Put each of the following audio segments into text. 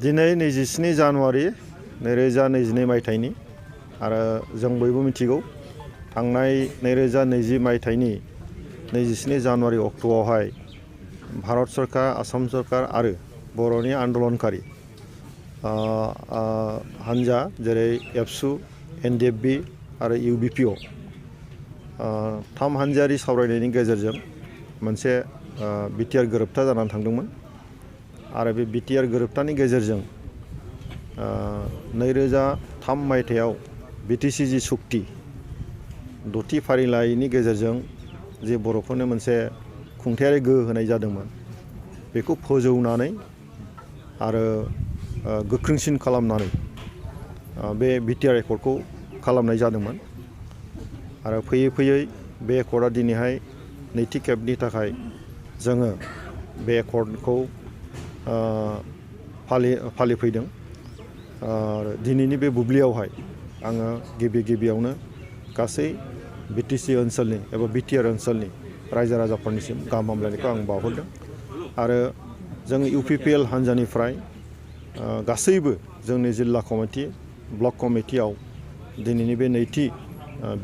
दिनै 27 जानुवारि 2022 मायथाइनि आरो जों बयबो मिथिगौ थांनाय 2020 मायथाइनि 27 जानुवारि अक्ट'आवहाय भारत सरकार आसाम सरकार आरो बर'नि आन्दलनकारि हानजा जेरै इउ.फ एनडिएफबि आरो इउ.फ थाम हानजायारि सावरायनायनि गेजेरजों मोनसे बिटिआर गोरोबथा जानानै थांदोंमोन आरो बे बिटिआर गोरोबथानि गेजेरजों 2003 मायथाइयाव बिटिसि जि सुक्ति दथि फारिलाइनि गेजेरजों जे बर'फोरनो मोनसे खुंथायारि गोहो होनाय जादोंमोन बेखौ फोजौनानै आरो गोख्रोंसिन खालामनानै बे बिटिआर एकर्डखौ खालामनाय जादोंमोन आरो फैयै फैयै बे एकर्डआ दिनैहाय नैथि खेबनि थाखाय जोङो बे एकर्डखौ फालिफैदों दिनैनि बे बुब्लियावहाय आङो गिबियावनो गासै बिटिसि ओनसोलनि एबा बिटिआर ओनसोलनि रायजो राजाफोरनिसिम गाहाम हामलायनायखौ आं बावहरदों आरो जों इउ.पि.पि.एल हानजानिफ्राय गासैबो जोंनि जिल्ला कमिटि ब्लक कमिटियाव दिनैनि बे नैथि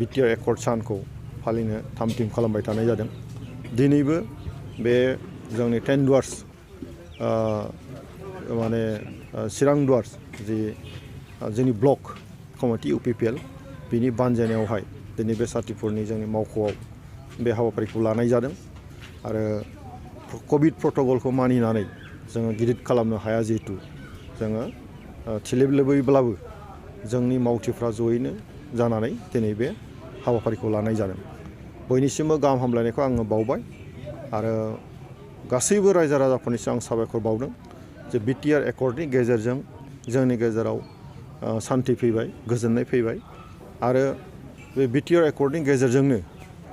बिटिआर एकर्ड सानखौ फालिनो थाम-थिम खालामबाय थानाय जादों दिनैबो बे जोंनि 10 दुवार्स माने चिरां दुवार्स जि जोंनि ब्लक कमिटि इउ.पि.पि.एल बिनि बानजायनायावहाय दिनै बे सातिपुरनि जोंनि मावख'आव बे हाबाफारिखौ लानाय जादों आरो कभिड प्रट'कलखौ मानिनानै जोङो गिदिर खालामनो हाया जिहेतु जोङो थिलेबलेबैब्लाबो जोंनि मावथिफ्रा जयैनो जानानै दिनै बे हाबाफारिखौ लानाय जादों बयनिसिमबो गाहाम हामलायनायखौ आङो बावबाय आरो गासैबो रायजो राजाफोरनिसिम आं साबायखर बावदों जे बिटिआर एकर्डनि गेजेरजों जोंनि गेजेराव सान्थि फैबाय गोजोननाय फैबाय आरो बे बिटिआर एकर्डनि गेजेरजोंनो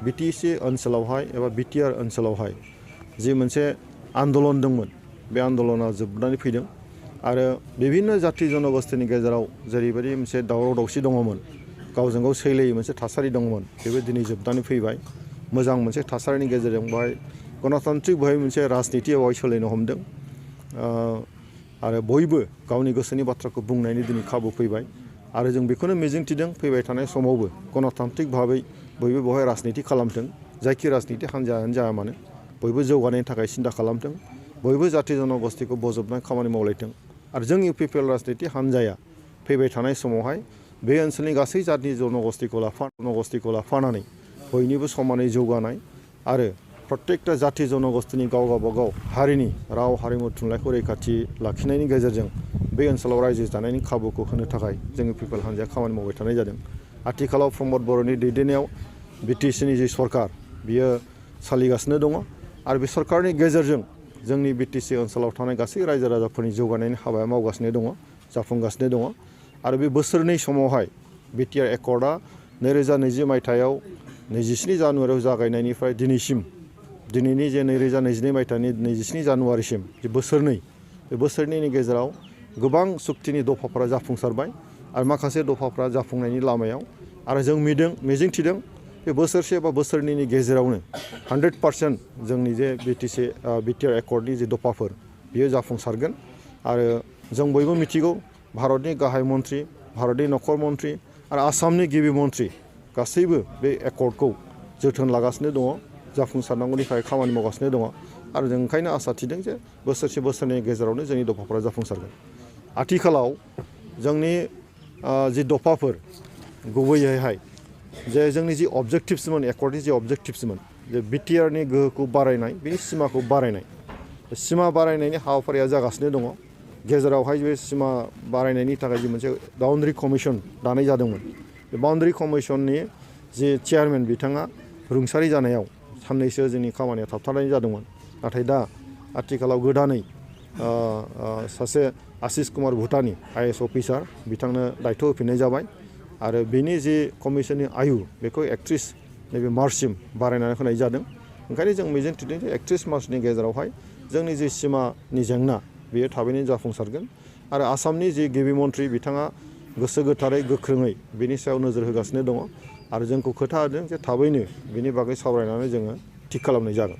बिटिसि ओनसोलावहाय एबा बिटिआर ओनसोलावहाय जि मोनसे आन्दलन दंमोन बे आन्दलना जोबनानै फैदों आरो बिभिन्न जाथि जनगोष्ठीनि गेजेराव जेरैबायदि मोनसे दावराव दावसि दङमोन गावजों गाव सैलायै मोनसे थासारि दंमोन बेबो दिनै जोबनानै फैबाय मोजां मोनसे थासारिनि गेजेरजों बेवहाय गणतान्त्रिक बेवहाय मोनसे राजनिति बेवहाय सोलायनो हमदों आरो बयबो गावनि गोसोनि बाथ्राखौ बुंनायनि दिनै खाबु फैबाय आरो जों बेखौनो मिजिंथिदों फैबाय थानाय समावबो गणतान्त्रिक भाबै बयबो बेवहाय राजनिति खालामथों जायखि राजनिति हान्जायानो जाया मानो बयबो जौगानायनि थाखाय सिन्था खालामथों बयबो जाथि जनगोष्ठीखौ बजबनाय खामानि मावलायथों आरो जों इउ.पि.पि.एल राजनिति हान्जाया फैबाय थानाय समावहाय बे ओनसोलनि गासै जाथि जनगोष्ठीखौ लाफानानै बयनिबो समानै जौगानाय आरो प्रत्येकता जाथि जनगोष्ठीनि गाव गावबागाव हारिनि राव हारिमु थुनलाइखौ रैखाथि लाखिनायनि गेजेरजों बे ओनसोलाव रायजो जानायनि खाबुखौ होनो थाखाय जों इउ.पि.पि.एल हान्जाया खामानि मावबाय थानाय जादों आथिखालाव प्रमद बर'नि दैदेननायाव बिटिसिनि जि सरकार बियो सोलिगासिनो दङ आरो बे सरकारनि गेजेरजों जोंनि बिटिसि ओनसोलाव थानाय गासै रायजो राजाफोरनि जौगानायनि हाबाया मावगासिनो दङ जाफुंगासिनो दङ आरो बे बोसोरनै समावहाय बिटिआर एकर्डआ 2020 मायथाइयाव 27 जानुवारियाव जागायनायनिफ्राय दिनैसिम दिनैनि जे 2022 मायथाइनि 27 जानुवारिसिम जे बोसोरनै बे बोसोरनैनि गेजेराव गोबां सुक्तिनि दफाफोरा जाफुंसारबाय आरो माखासे दफाफ्रा जाफुंनायनि लामायाव आरो जों मिजिंथिदों बे बोसोरसे बा बोसोरनैनि गेजेरावनो 100% जोंनि जे बिटिआर एकर्डनि जे दफाफोर बियो जाफुंसारगोन आरो जों बयबो मिथिगौ भारतनि गाहाय मन्थ्रि भारतनि नखर मन्थ्रि आरो आसामनि गिबि मन्थ्रि गासैबो बे एकर्डखौ जोथोन लागासिनो दङ जाफुंसारनांगौनि थाखाय खामानि मावगासिनो दङ आरो जों ओंखायनो आसा थिदों जे बोसोरसे बोसोरनैनि गेजेरावनो जोंनि दफाफोरा जाफुंसारगोन आथिखालाव जोंनि जि दफाफोर गुबैयैहाय जे जोंनि जि अबजेक्टिभसमोन एकर्डनि जि अबजेक्टिभसमोन जे बिटिआरनि गोहोखौ बारायनाय बिनि सिमाखौ बारायनाय सिमा बारायनायनि हाबाफारिया जागासिनो दङ गेजेरावहाय बे सिमा बारायनायनि थाखाय जि मोनसे बाउन्डारि कमिसन दानाय जादोंमोन बे बाउन्डारि कमिसननि जि चेयारमेन बिथाङा रुंसारि जानायाव साननैसो जोंनि खामानिया थाबथानाय जादोंमोन नाथाय दा आथिखालाव गोदानै सासे आशिष कुमार भुटानि आइ.ए.एस. अफिसार बिथांनो दायथ' होफिननाय जाबाय आरो बेनि जि कमिसननि आयु बेखौ 31 नैबे मार्चसिम बारायनानै होनाय जादों ओंखायनो जों मिजिंथिदों जे 31 मार्चनि गेजेरावहाय जोंनि जि सिमानि जेंना बेयो थाबैनो जाफुंसारगोन आरो आसामनि जि गिबि मन्थ्रि बिथाङा गोसो गोथारै गोख्रोङै बेनि सायाव नोजोर होगासिनो दङ आरो जोंखौ खोथा होदों जे थाबैनो बेनि बागै सावरायनानै जोङो थिग खालामनाय जागोन।